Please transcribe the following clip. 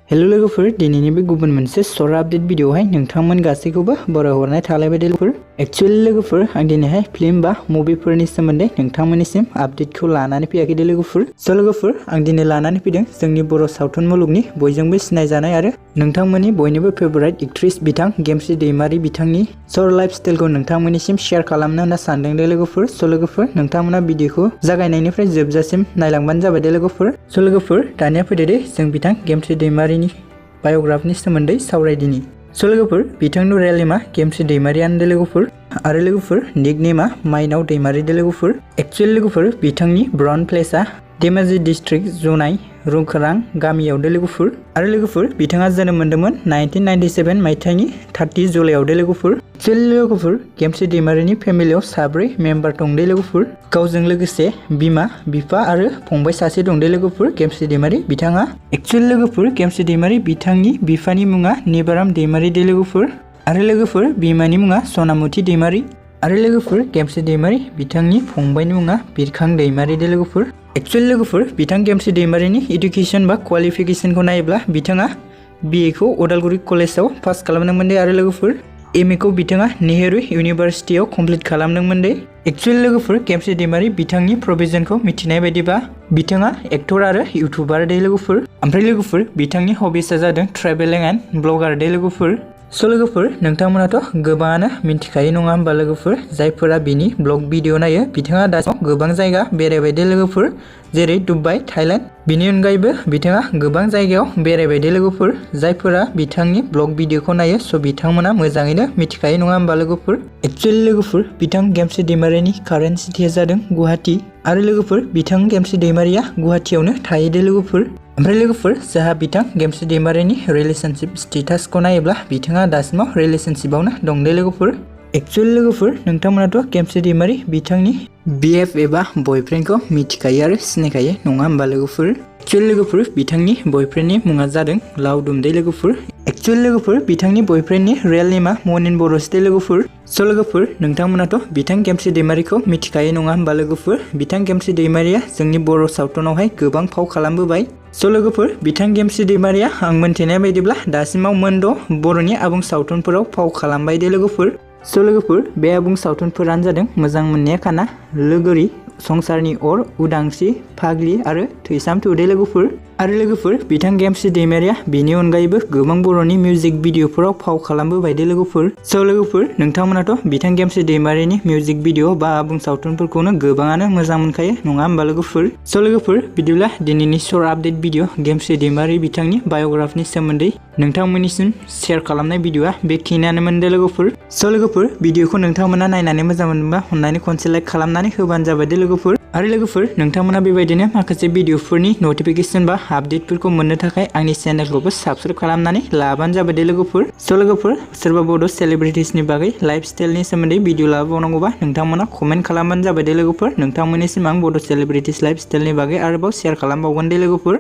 Hello लोगोफोर दिनैनि बे गुबुन मोनसे शर्ट आपडेट भिडियोआवहाय नोंथांमोन गासैखौबो बरायहरनाय थालायबाय लोगोफोर। एक्चुअली लोगोफोर आं दिनैहाय फिल्म बा मुभिफोरनि सोमोन्दै नोंथांमोननिसिम आपडेटखौ लानानै फैयाखै लोगोफोर। स' लोगोफोर आं दिनै लानानै फैदों जोंनि बर' सावथुन मुलुगनि बयजोंबो सिनायजानाय आरो नोंथांमोननि बयनिबो फेभरेट एक्ट्रेस बिथां गेमस्रि दैमारी बिथांनि शर्ट लाइफ स्टाइलखौ नोंथांमोननिसिम शेयार खालामनो होनना सानदों दे लोगोफोर। स' लोगोफोर नोंथांमोना भिडियोखौ जागायनायनिफ्राय जोबजासिम नायलांबानो जाबाय दे लोगोफोर। स' लोगोफोर दानिया फैदो दे जों बिथां गेमस्रि दैमारीनि बायोग्राफिनि सोमोन्दै सावरायदिनि। स' लोगोफोर बिथांनि रियेल नेमा गेमस्रि दैमारीयानो दे लोगोफोर आरो लोगोफोर निक नेमा माइनाव दैमारी दे लोगोफोर। एक्चुअली लोगोफोर बिथांनि बर्न प्लेसआ धेमाजि डिस्ट्रिक्ट जनाय रुंखोरां गामियाव दे लोगोफोर आरो लोगोफोर बिथाङा जोनोम मोन्दोंमोन 1997 मायथाइनि 30 जुलाइआव दे लोगोफोर। एक्चुअली लोगोफोर गेमस्रि दैमारीनि फेमिलियाव 4 मेम्बार दं दे लोगोफोर। गावजों लोगोसे बिमा बिफा आरो फंबाय सासे दं दे लोगोफोर गेमस्रि दैमारी बिथाङा। एक्चुअली लोगोफोर गेमस्रि दैमारी बिथांनि बिफानि मुङा निबाराम दैमारी दे लोगोफोर आरो लोगोफोर बिमानि मुङा सनामुथि दैमारी आरो लोगोफोर गेमस्रि दैमारी बिथांनि फंबायनि मुङा बिरखां दैमारी दे लोगोफोर। एक्चुअली लोगोफोर बिथां गेमस्रि दैमारीनि इडुकेसन बा क्वालिफिकेसनखौ नायोब्ला बिथाङा BA खौ उदालगुरि कलेजाव पास खालामदोंमोन दे आरो लोगोफोर MA खौ बिथाङा नेहरू इउनिभारसिटियाव कमप्लिट खालामदोंमोन दे। एक्चुअली लोगोफोर गेमस्रि दैमारी बिथांनि प्रोफेशनखौ मिथिनाय बायदिबा बिथाङा एक्टर आरो इउटुबार दे लोगोफोर। ओमफ्राय लोगोफोर बिथांनि हबिसआ जादों ट्रेभेलिं एन्ड ब्लगार दे लोगोफोर। स' लोगोफोर नोंथांमोनाथ' गोबाङानो मिन्थिखायो नङा होमबा लोगोफोर जायफोरा बिनि ब्लग भिडिअ नायो बिथाङा दासिमाव गोबां जायगा बेरायबाय दे लोगोफोर जेरै दुबाइ थाइलेन्ड। बिनि अनगायैबो बिथाङा गोबां जायगायाव बेरायबाय दे लोगोफोर जायफोरा बिथांनि ब्लग भिडिअखौ नायो स' बिथांमोना मोजाङैनो मिथिखायो नङा होमबा लोगोफोर। एक्चुअली लोगोफोर बिथां गेमस्रि दैमारीनि कारेन्ट सिटिया जादों गुवाहाटि आरो लोगोफोर बिथां गेमस्रि दैमारीया गुवाहाटियावनो थायो दे लोगोफोर। ओमफ्राय लोगोफोर जोंहा बिथां गेमस्रि दैमारीनि रिलेशनशिप स्टेटासखौ नायोब्ला बिथाङा दासिमाव रिलेशनशिपआवनो दं दे लोगोफोर। एक्चुअली लोगोफोर नोंथांमोनाथ' गेमस्रि दैमारी बिथांनि BF एबा बयफ्रेन्डखौ मिथिखायो आरो सिनायखायो नङा होमबा लोगोफोर। एक्चुअली लोगोफोर बिथांनि बयफ्रेन्डनि मुङा जादों लावदुम दे लोगोफोर। एक्चुअली लोगोफोर बिथांनि बयफ्रेन्डनि रियेल नेमा मनिन बर'स दे लोगोफोर। स' लोगोफोर नोंथांमोनाथ' बिथां गेमस्रि दैमारीखौ मिथिखायो नङा होमबा लोगोफोर। बिथां गेमस्रि दैमारीया जोंनि बर' सावथुनावहाय गोबां फाव खालामबोबाय। स' लोगोफोर बिथां गेमस्रि दैमारीया आं मोनथिनाय बायदिब्ला दासिमाव मोनद' बर'नि आबुं सावथुनफोराव फाव खालामबाय दे लोगोफोर। स' लोगोफोर बे आबुं सावथुनफोरानो जादों मोजां मोननाया खाना, लोगोरि, संसारनि अर, उदांस्रि, फाग्लि आरो थैसाम थौ दे लोगोफोर। आरो लोगोफोर बिथां गेमस्रि दैमारीया बेनि अनगायैबो गोबां बर'नि मिउजिक भिडिअफोराव फाव खालामबोबाय दे लोगोफोर। स' लोगोफोर नोंथांमोनाथ' बिथां गेमस्रि दैमारीनि मिउजिक भिडिअ बा आबुं सावथुनफोरखौनो गोबाङानो मोजां मोनखायो नङा होमबा लोगोफोर। स' लोगोफोर बिदिब्ला दिनैनि शर्ट आपडेट भिडिअ गेमस्रि दैमारी बिथांनि बायोग्राफिनि सोमोन्दै नोंथांमोननिसिम शेयार खालामनाय भिडिअआ बेखिनियानोमोन दे लोगोफोर। स' लोगोफोर भिडिअखौ नोंथांमोना नायनानै मोजां मोनोबा अननानै खनसे लाइक खालामनानै होबानो जाबाय दे लोगोफोर। आरो लोगोफोर नोंथांमोना बेबायदिनो माखासे भिडिअफोरनि नटिफिकेसन बा आपडेटफोरखौ मोननो थाखाय आंनि चेनेलखौबो साबस्क्राइब खालामनानै लाबानो जाबाय दे लोगोफोर। स' लोगोफोर सोरबा बड' सेलिब्रिटिसनि बागै लाइफ स्टाइलनि सोमोन्दै भिडिअ लाबावनांगौबा नोंथांमोना कमेन्ट खालामबानो जाबाय दे लोगोफोर। नोंथांमोननिसिम आं बड' सेलिब्रिटिस लाइफ स्टाइलनि बागै आरोबाव शेयार खालामबावगोन दे लोगोफोर।